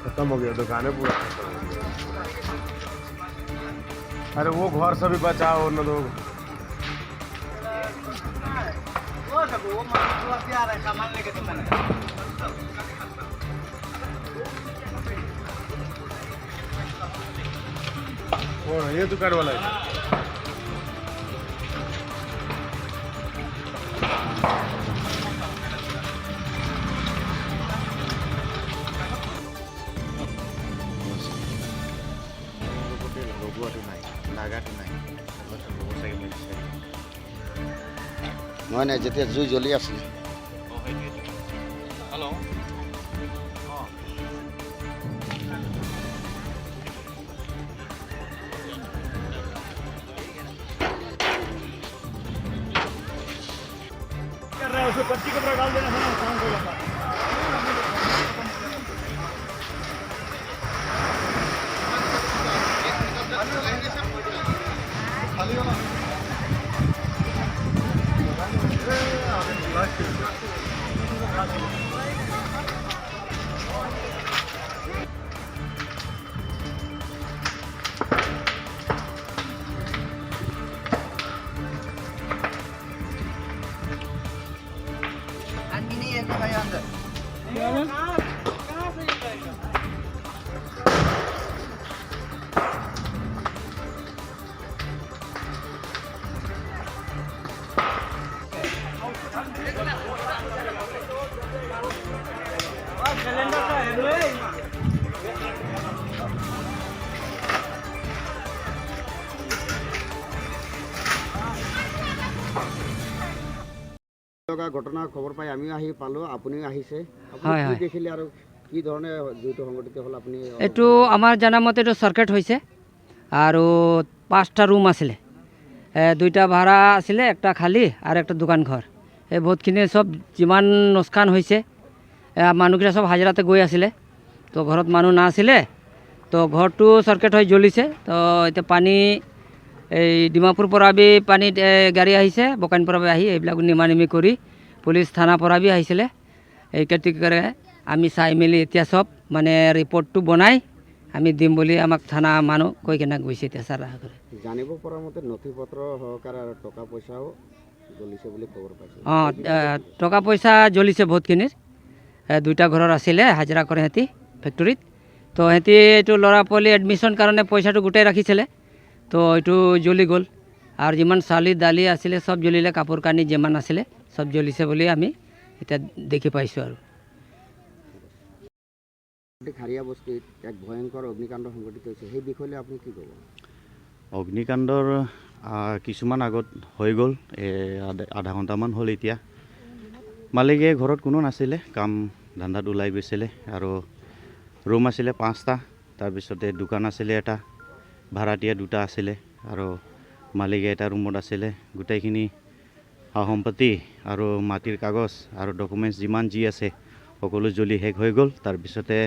खत्म हो गया, दुकानें पूरा खत्म हो गया। अरे वो घर से भी बचाओ न लोग। कौन है ये दुकान वाला है? লগোৱাটো নাই, লাগাটো নাই। ল'ব চাগে মই বিচাৰি। নহয় নাই, যেতিয়া জুই জ্বলি আছিলে। অঁ, সেইটোৱেতো। হেল্ল', অঁ। कर रहा है, उसको पट्टी कपड़ा डाल देना था ना, काम हो जाता। লগা ঘটনাৰ খবৰ পাই আমিও আহি পালোঁ, আপুনিও আহিছে। আপুনি হয়, কি হয়। দেখিলে আৰু কি ধৰণে জুইটো সংঘটিত হ'ল আপুনি? এইটো আমাৰ জনামতে এইটো চাৰ্কিট হৈছে আৰু পাঁচটা ৰুম আছিলে, দুইটা ভাড়া আছিলে, একটা খালী আৰু একটা দোকান ঘৰ। এই বহুতখিনি চব যিমান লোকচান হৈছে। মানুহকেইটা চব হাজিৰাতে গৈ আছিলে, তো ঘৰত মানুহ নাছিলে, তো ঘৰটো চাৰ্কিট হৈ জ্বলিছে। তো এতিয়া পানী এই ডিমাপুৰ পৰা বি পানীত গাড়ী আহিছে, বকাইন পৰা বি আহি এইবিলাক নিমানিমি কৰি পুলিচ থানাৰ পৰা বি আহিছিলে। এই কৰে আমি চাই মেলি এতিয়া চব মানে ৰিপৰ্টটো বনাই আমি দিম বুলি আমাক থানা মানুহ কৈ কেনে গৈছে এতিয়া ছাৰ কৰে। জানিব পৰা মতে নথি পত্ৰ সহকাৰে আৰু টকা পইচাও জ্বলিছে বুলি খবৰ পাইছোঁ। অঁ, টকা পইচা জ্বলিছে বহুতখিনিৰ। দুইটা ঘৰৰ আছিলে, হাজিৰা কৰে সিহঁতি ফেক্টৰীত, তো সিহঁতি এইটো ল'ৰা পোৱালি এডমিশ্যন কাৰণে পইচাটো গোটাই ৰাখিছিলে, তো এইটো জ্বলি গ'ল। আৰু যিমান চালি দালি আছিলে চব জ্বলিলে, কাপোৰ কানি যিমান আছিলে চব জ্বলিছে বুলি আমি এতিয়া দেখি পাইছোঁ। আৰু খাৰিয়া বস্তিত এক ভয়ংকৰ অগ্নিকাণ্ড সংঘটিত হৈছে, সেই বিষয়লৈ আপুনি কি ক'ব? অগ্নিকাণ্ডৰ কিছুমান আগত হৈ গ'ল, আধা ঘণ্টামান হ'ল এতিয়া। মালিকে ঘৰত কোনো নাছিলে, কাম ধান্দাত ওলাই গৈছিলে। আৰু ৰুম আছিলে পাঁচটা, তাৰপিছতে দোকান আছিলে এটা, ভাড়াতীয়া দুটা আছিলে আৰু মালিকে এটা ৰুমত আছিলে। গোটেইখিনি সা সম্পত্তি আৰু মাটিৰ কাগজ আৰু ডকুমেণ্টছ যিমান যি আছে সকলো জ্বলি শেষ হৈ গ'ল। তাৰপিছতে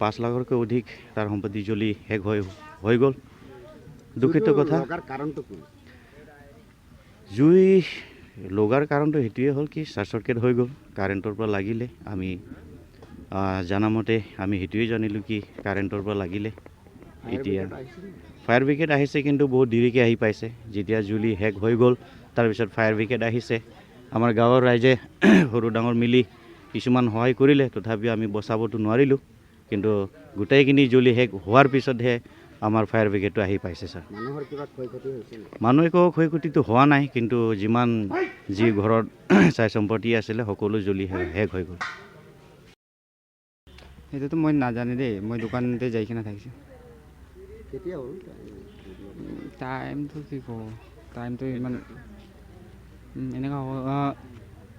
5 লাখতকৈ অধিক তাৰ সম্পত্তি জ্বলি শেষ হৈ গ'ল। দুখিত জুইটো কথা। লগাৰ কাৰণটো কি? জুই লগাৰ কাৰণটো সেইটোৱে হ'ল কি চাৰ্ট চাৰ্কিট হৈ গ'ল, কাৰেণ্টৰ পৰা লাগিলে। আমি জনামতে আমি সেইটোৱে জানিলোঁ কি কাৰেণ্টৰ পৰা লাগিলে। ফায়াৰ এতিয়া ব্ৰিগেড আহিছিল নেকি? ফায়াৰ ব্ৰিগেড আহিছে, কিন্তু বহুত দেৰিকৈ আহি পাইছে। যেতিয়া জ্বলি শেষ হৈ গ'ল তাৰপিছত ফায়াৰ ব্ৰিগেড আহিছে। আমাৰ গাঁৱৰ ৰাইজে সৰু ডাঙৰ মিলি কিছুমান সহায় কৰিলে, তথাপিও আমি বচাবতো নোৱাৰিলোঁ। কিন্তু গোটেইখিনি জ্বলি শেষ হোৱাৰ পিছতহে আমাৰ ফায়াৰ ব্ৰিগেডটো আহি পাইছে ছাৰ। মানুহৰ কিবা ক্ষয় ক্ষতি হৈছে নেকি? মানুহ একো ক্ষয় ক্ষতিটো হোৱা নাই, কিন্তু যিমান যি ঘৰত চাই সম্পত্তি আছিলে সকলো জ্বলি শেষ হৈ গ'ল। সেইটোতো মই নাজানো দেই, মই দোকানতে যাই কিনে থাকিছোঁ। কেতিয়া হ'ল? টাইমটো কি কওঁ, টাইমটো ইমান এনেকুৱা হ'ব,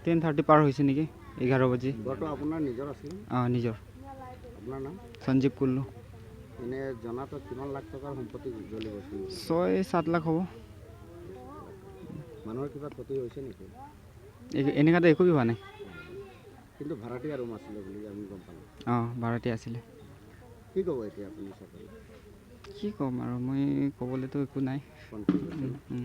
10:30 পাৰ হৈছে নেকি, 11 বাজি। ঘৰটো আপোনাৰ নিজৰ আছিল? অঁ, নিজৰ। আপোনাৰ নাম? সঞ্জীৱ কুল্লু। এনে জনাত কিমান লাখ টকাৰ সম্পত্তি জ্বলি গৈছিল? 6-7 লাখ হ'ব। মানুহৰ কিবা ক্ষতি হৈছে নেকি? এনেকুৱাতো একো হোৱা নাই। কিন্তু ভাড়াতীয়া ৰুম আছিলে বুলি আমি গম পালোঁ। অঁ, ভাড়াতীয়া আছিলে। কি ক'ব এতিয়া আপুনি চৰকাৰক? কি ক'ম আৰু, মই ক'বলৈতো একো নাই। ফোন কৰি গৈছে।